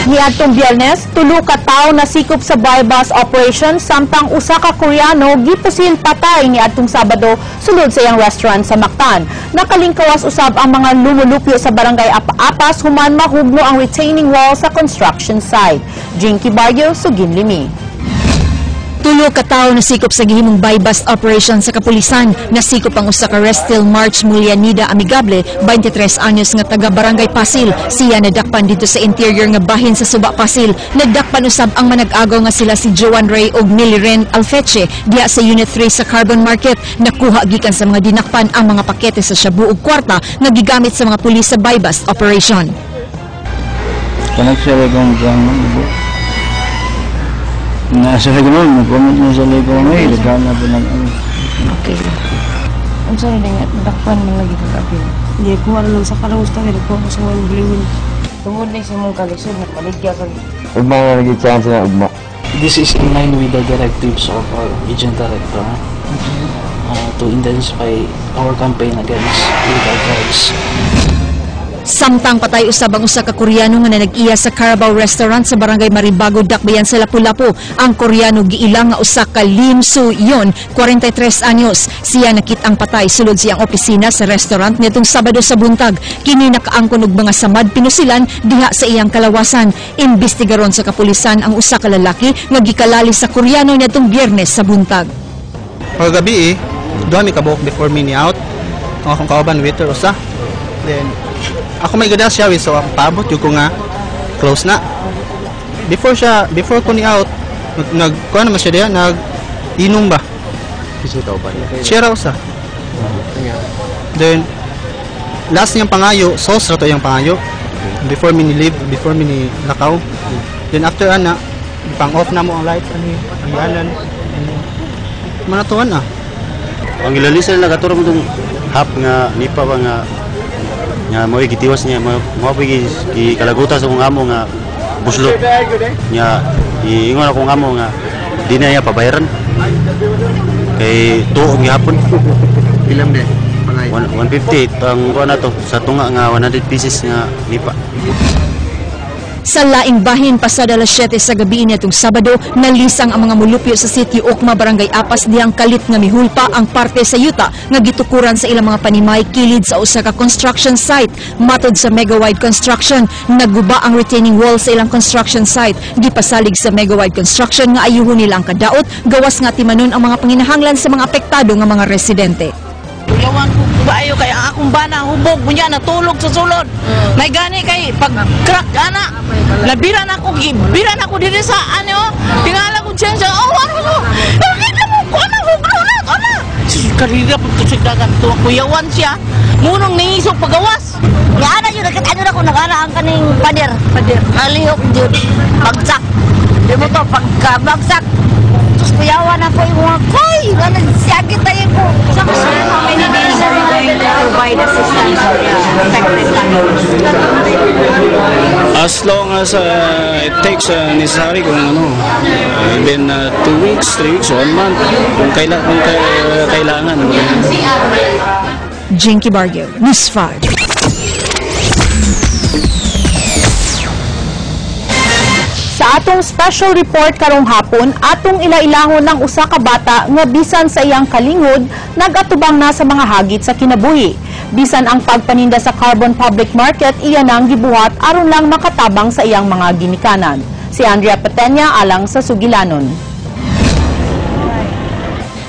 Niadtong Biyernes, tulo ka tawo nasikop sa buy-bust operation samtang usa ka Koreano gipusil patay niadtong Sabado sulod sa iyang restaurant sa Mactan. Nakalingkawas usab ang mga lumulupyo sa barangay Apa-Apas human mahugno ang retaining wall sa construction site. Jinky Barrio, Suginlimi. Tulo ka tawo nasikop sa gihimong buy-bust operation sa kapulisan. Nasikop ang usa ka Restil March Mulianida Amigable, 23 anyos, nga taga Barangay Pasil. Siya nadakpan dito sa interior nga bahin sa Suba, Pasil. Nadakpan usab ang manag-agaw nga sila si Joan Ray ug Miliren Alfeche diha sa Unit 3 sa Carbon Market. Nakuha gikan sa mga dinakpan ang mga pakete sa shabu ug kwarta nga gigamit sa mga pulis sa buy-bust operation. Kanang siya kong kang nasa ko noon, nag-comment na sa ko may, nagkaan na po nag ano. Okay. Unsa na nga dakpan man lagi kag apil? Hindi ko alam sa kalawas ta kay ko sa mga buliwin. Tungod ni sa imong kalisod nagbaligya kag Ugma na lagi chance na ugma. This is in line with the directives of our region director to intensify our campaign against illegal drugs. Samtang patay usab ang usa ka Koreano nga nag-iya sa Carabao Restaurant sa Barangay Maribago, Dakbayan sa Lapu-Lapu. Ang Koreano giila nga usa ka Lim Soo Yeon, 43 anyos. Siya nakit-ang patay sulod siyang opisina sa restaurant nitong Sabado sa buntag. Kini nakaangkon og mga samad pinusilan diha sa iyang kalawasan. Imbestigaron sa kapulisan ang usa ka lalaki nga gikalali sa Koreano nitong Biyernes sa buntag. Paggabi eh, duha mi kabuok before mi ni out. Ang akong kauban, waiter usa. Then ako may gada siya, so ang paabot yung ko nga close na. Before ko ni out, nag kuan naman siya diha, nag inom ba? Kasi kauban. Siya ra usa. Then last niyang pangayo, sauce ra to iyang pangayo. Before mi ni leave, before mi ni lakaw. Then after ana, pang off na mo ang lights ani, ang yanan. Manatuan ah. Ang ilalisan na katuro mo itong hap nga nipa ba nga nga mo gitiwas niya mo mo gi kalagutan sa akong amo nga buslot niya. Iingon akong amo nga di na niya pabayaran kay tuog gihapon. Ilam de pangay. 150 ang kuan na to sa tunga nga 100 pieces nga nipa. Sa laing bahin, pasada alas 7 sa gabi nitong Sabado, nalisang ang mga mulupyo sa Sitio Okma, Barangay Apas, dihang kalit nga mihulpa ang parte sa yuta nga gitukuran sa ilang mga panimay kilid sa usa ka construction site. Matod sa Megawide Construction, naguba ang retaining wall sa ilang construction site. Gipasalig sa Megawide Construction nga ayuhon nila ang kadaot, gawas nga timanon ang mga panginahanglan sa mga apektado nga mga residente. Kuyawan ko kaayo kay ang akong bana hubog unya natulog sa sulod. May gani kay pag crack ana. Nabira na ako, gibira na ako diri sa ano. Tingala ko siya siya. Oh, ano ko? Nakita mo ko na hubog na ana. Karira po to sa dagan to. Kuyawan siya. Munong niisog pagawas. Nga ana yun, nakita nyo na kung nag-ana ang kaning pader. Pader. Nalihok yun. Bagsak. Di mo to, pagkabagsak. Tapos kuyawan ako yung mga, koy! Ano, siyagit tayo ko. Sir, how many days are you going to provide assistance to the affected families? As long as it takes necessary kung ano, even 2 weeks, 3 weeks, one month, kung kailangan. Jinky Barrio, News 5. Sa atong special report karong hapon, atong ilailahon ng usa ka bata nga bisan sa iyang kalingod, nagatubang na sa mga hagit sa kinabuhi. Bisan ang pagpaninda sa Carbon Public Market, iya nang gibuhat aron lang makatabang sa iyang mga ginikanan. Si Andrea Patenya alang sa Sugilanon.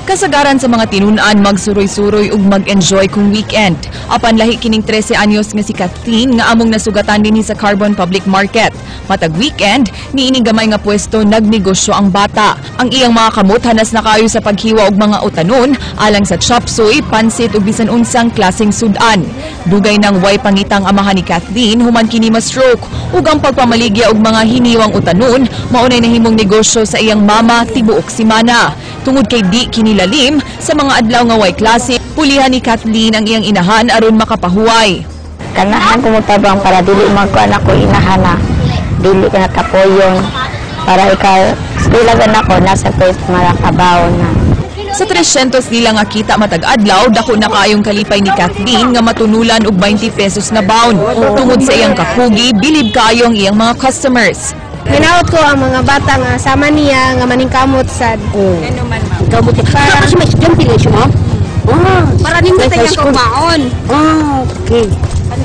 Kasagaran sa mga tinun-an magsuroy-suroy ug mag-enjoy kung weekend. Apan lahi kining 13 anyos nga si Kathleen nga among nasugatan dinhi sa Carbon Public Market. Matag weekend, niining gamay nga pwesto nagnegosyo ang bata. Ang iyang mga kamot hanas na kayo sa paghiwa og mga utanon alang sa chop suey, pansit ug bisan unsang klaseng sudan. Dugay nang way pangitang amahan ni Kathleen human kini ma-stroke ug ang pagpamaligya og mga hiniwang utanon maunay nahimong negosyo sa iyang mama tibuok semana. Tungod kay di kinilalim sa mga adlaw nga way klase, pulihan ni Kathleen ang iyang inahan aron makapahuway. Kanahan ko motabang para dili magkuan ako inahana. Dili ka nakapoyon. Para ikaw, eskwela ako, nasa place mga kabaw na. Sa 300 nila nga kita matag adlaw, dako na kaayong kalipay ni Kathleen nga matunulan og 20 pesos na baon. Tungod sa iyang kakugi, bilib kaayo ang iyang mga customers. Hinaot ko ang mga bata nga sama niya nga maningkamot sad. Oh. Kamot. Para kasi may estudyante na siya, ma'am. Ah, Para nindot sa ang school. kaugmaon. Ah, okay.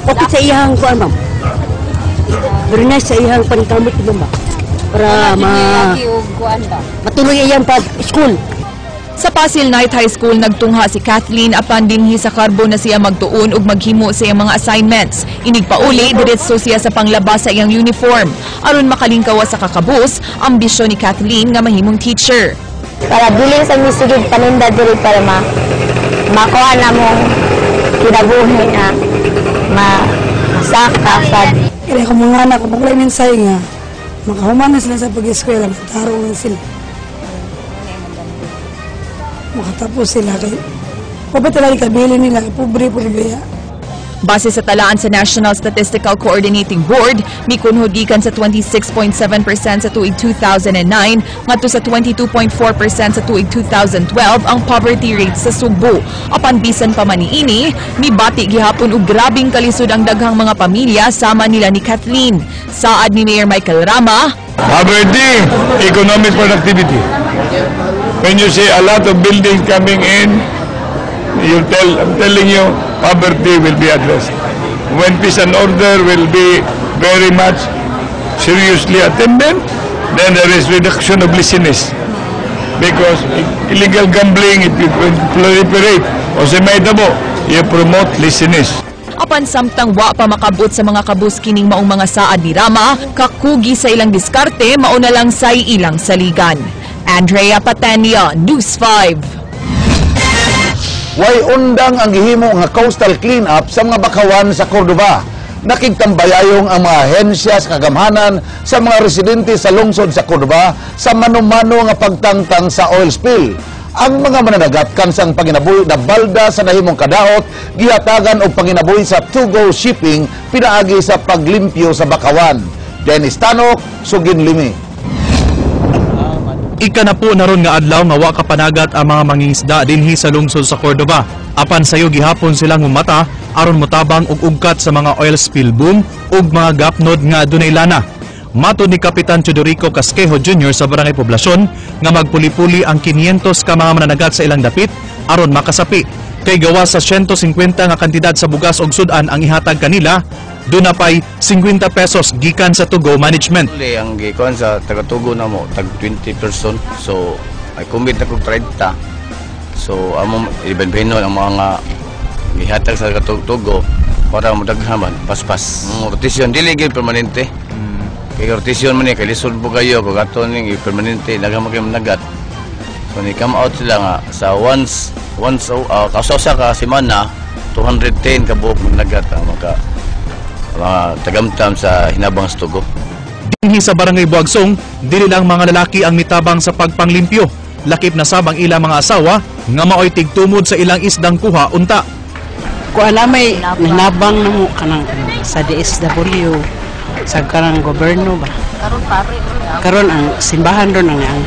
Okay sa iyang kuan, ma'am. Very nice sa iyang paningkamot, ma'am, ba? Para ma Kuan ba? matuloy iyang pag school. Sa Pasil Night High School nagtungha si Kathleen apan dinhi sa Carbon na siya magtuon ug maghimo sa iyang mga assignments. Inig pauli, diretso siya sa panglaba sa iyang uniform. Aron makalingkawa sa kakabus, ambisyon ni Kathleen nga mahimong teacher. Para dili sa misigig paninda diri para ma makuha na mong kinabuhi nga ma masaka sad. Kaya kung mga anak, kung makulay mensahe nga, makahuman na sila sa pag-eskwela, matarong na sila. Makatapos sila. Kay, pa talaga kabili nila, pobre po ba? Base sa talaan sa National Statistical Coordinating Board, mikunhod gikan sa 26.7% sa tuig 2009 ngadto sa 22.4% sa tuig 2012 ang poverty rate sa Sugbo. Apan bisan pa man niini, mibati gihapon og grabing kalisod ang daghang mga pamilya sama nila ni Kathleen. Saad ni Mayor Michael Rama, Poverty, economic productivity. When you see a lot of buildings coming in, I'm telling you, poverty will be addressed. When peace and order will be very much seriously attended, then there is reduction of laziness. Because illegal gambling, if you proliferate, o sa may tabo, you promote laziness. Apan samtang wa pa makabot sa mga kabus kining maong mga saad ni Rama, kakugi sa ilang diskarte, mao na lang say ilang saligan. Andrea Patenia, News 5. Way undang ang gihimo nga coastal clean-up sa mga bakawan sa Cordova. Nakigtambayayong ang mga ahensya sa kagamhanan sa mga residente sa lungsod sa Cordova sa mano-mano nga pagtangtang sa oil spill. Ang mga mananagat kansang panginabuhi na balda sa nahimong kadaot gihatagan og panginabuhi sa To-Go Shipping pinaagi sa paglimpyo sa bakawan. Dennis Tanok, Sugin Limi. Ikanapo na ron nga adlaw nga wa kapanagat ang mga mangingisda dinhi sa lungsod sa Cordova. Apan sayo gihapon silang mumata aron motabang og ugkat sa mga oil spill boom ug mga gapnod nga dunay lana. Matod ni Kapitan Teodorico Casquejo Jr. sa Barangay Poblasyon nga magpuli-puli ang 500 ka mga mananagat sa ilang dapit aron makasapi. Kay gawa sa 150 nga kantidad sa bugas og sudan ang ihatag kanila, duna pay 50 pesos gikan sa To-Go management. Actually, ang gikuan sa taga-Tugo na mo, tag 20 person. So, ay commit na kog 30. So, amo ibenbeno ang mga gihatag sa taga-Tugo para modaghaman, paspas. Rotation dili gyud permanente. Kay rotation man ni kay lisod po kayo kung ato ning permanente daghan man kayo managat. So ni come out sila nga sa once once kausa ka semana 210 ka buok managat ang maka mga tagamtam sa hinabang sa Tugo. Dinhi sa Barangay Buagsong, dili lang mga lalaki ang mitabang sa pagpanglimpyo. Lakip na sab ang ilang mga asawa nga maoy tigtumod sa ilang isdang kuha unta. Kung alam may nahinabang na mo kanang sa DSW, sa kanang gobyerno ba. Karon pare. Karon ang simbahan ron ang ang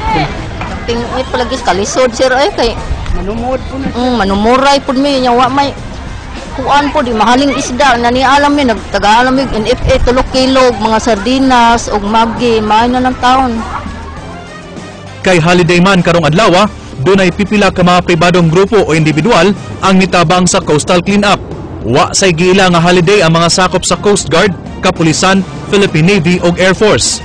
Ting ay palagi kalisod, sir, ay kay manumod po na. Manumuray pud mi nya wa may kuan po di mahaling isda na ni alam mi nagtaga-alam mi NFA 3 kilo mga sardinas ug magi maayo na ng taon. Kay holiday man karong adlaw, dunay pipila ka mga pribadong grupo o individual ang mitabang sa coastal clean-up. Wa say giila nga holiday ang mga sakop sa Coast Guard, Kapulisan, Philippine Navy ug Air Force.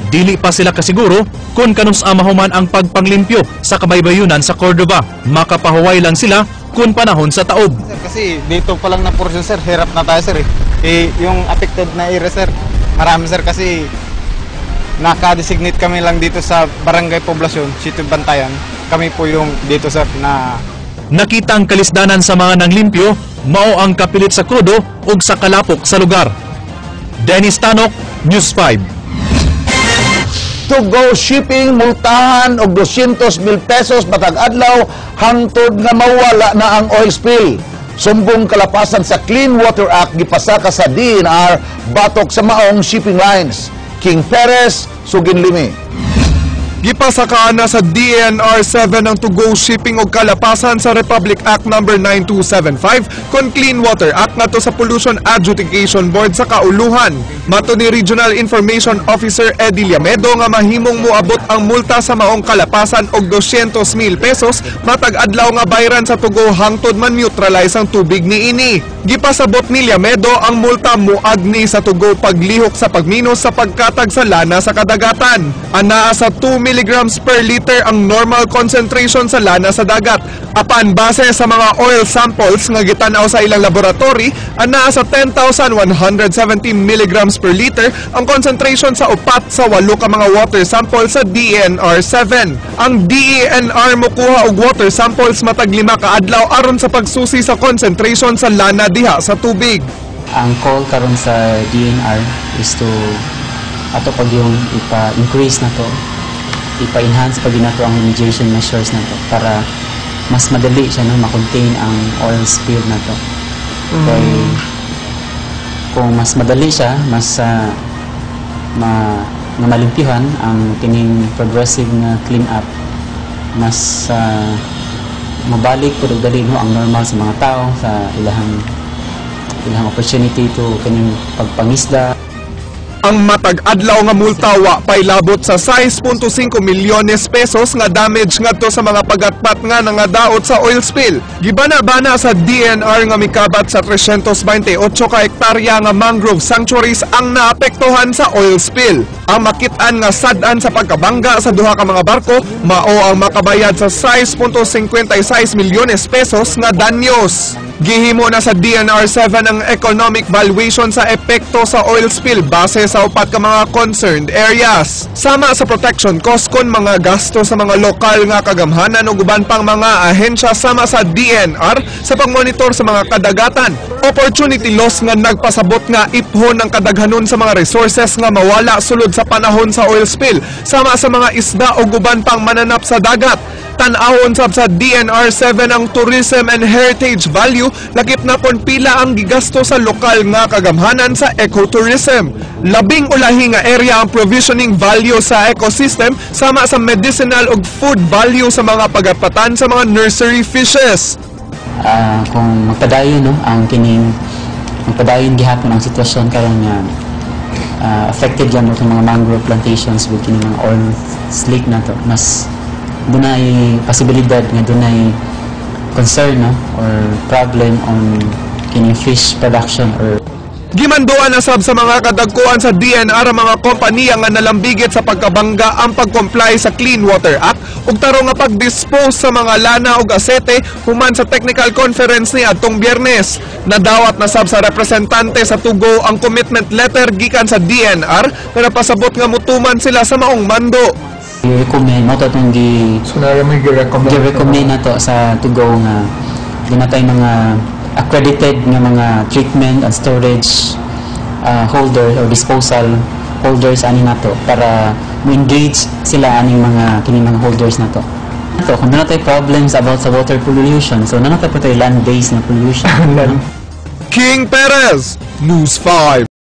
Dili pa sila kasiguro kung kanus-a mahuman ang pagpanglimpyo sa kabaybayunan sa Cordova. Makapahuway lang sila kung panahon sa taob. Sir, kasi dito pa lang na portion, sir, hirap na tayo, sir, eh. Eh yung affected na area, sir, marami, sir, kasi naka-designate kami lang dito sa Barangay Poblacion, Sitio Bantayan. Kami po yung dito, sir, na Nakita ang kalisdanan sa mga nanglimpyo, mao ang kapilit sa krudo ug sa kalapok sa lugar. Dennis Tanok, News 5. To Go Shipping multahan og 200 mil pesos matag adlaw hangtod nga mawala na ang oil spill. Sumbong kalapasan sa Clean Water Act gipasaka sa DENR batok sa maong shipping lines. King Perez, Sugin Limi. Gipasakaan na sa DENR 7 ang to-go shipping og kalapasan sa Republic Act No. 9275 kon Clean Water Act ngadto sa Pollution Adjudication Board sa kauluhan. Mato ni Regional Information Officer Eddie Llamedo nga mahimong moabot ang multa sa maong kalapasan og 200,000 pesos matag adlaw nga bayran sa Tugo hangtod man neutralize ang tubig niini. Gipasabot ni Llamedo, ang multa muagni sa Tugo paglihok sa pagminos sa pagkatag sa lana sa kadagatan. Anaa sa 2 milligrams per liter ang normal concentration sa lana sa dagat. Apan base sa mga oil samples nga gitan-aw sa ilang laboratory, anaa sa 10,170 milligrams per liter ang concentration sa upat sa walo ka mga water sample sa DENR 7. Ang DENR mokuha og water samples matag 5 ka adlaw aron sa pagsusi sa concentration sa lana diha sa tubig. Ang call karon sa DENR is to ato pag yung ipa-increase na to, ipa-enhance pag nato ang remediation measures na to para mas madali siya, no, ma-contain ang oil spill na to. Kay kung mas madali siya, mas ma nga malimpihan ang kining progressive nga clean up, mas mabalik pud og dali, no, ang normal sa mga tao sa ilahang ilahang opportunity to kining pagpangisda. Ang matag adlaw nga multa wa pay labot sa 6.5 milyones pesos nga damage ngadto sa mga pagatpat nga nangadaot sa oil spill. Gibana-bana sa DENR nga mikabat sa 328 ka hektarya nga mangrove sanctuaries ang naapektuhan sa oil spill. Ang makit-an nga sad-an sa pagkabangga sa duha ka mga barko mao ang makabayad sa 6.56 milyones pesos nga danyos. Gihimo na sa DENR 7 ang economic valuation sa epekto sa oil spill base sa upat ka mga concerned areas. Sama sa protection cost kon mga gasto sa mga lokal nga kagamhanan ug uban pang mga ahensya sama sa DENR sa pagmonitor sa mga kadagatan. Opportunity loss nga nagpasabot nga iphon ang kadaghanon sa mga resources nga mawala sulod sa panahon sa oil spill sama sa mga isda ug uban pang mananap sa dagat. Tan-awon sab sa DENR 7 ang tourism and heritage value, lakip na kon pila ang gigasto sa lokal nga kagamhanan sa ecotourism. Labing ulahi nga area ang provisioning value sa ecosystem sama sa medicinal ug food value sa mga pagatpatan sa mga nursery fishes. Kung magpadayon, no, ang kining magpadayon gihapon ang sitwasyon karon nga affected yan itong mga mangrove plantations with kining mga oil slick na to, mas dunay posibilidad nga dunay concern, no, or problem on kining fish production or Gimanduan na sab sa mga kadagkuan sa DENR ang mga kompanya nga nalambigit sa pagkabangga ang pag-comply sa Clean Water Act ug tarong nga pag-dispose sa mga lana ug asete human sa technical conference ni adtong Biyernes. Nadawat na sab sa representante sa Tugo ang commitment letter gikan sa DENR nga napasabot nga mutuman sila sa maong mando. I-recommend mo to itong gi So, na mo gi-recommend. Gi-recommend na to sa Tugo nga doon na tayo mga accredited nga mga treatment and storage holder or disposal holders ani nato para mo-engage sila aning mga kining mga holders na to. So, kung doon na tayo problems about sa water pollution, so naa na tayo po tayo land-based na pollution, no? King Perez, News 5.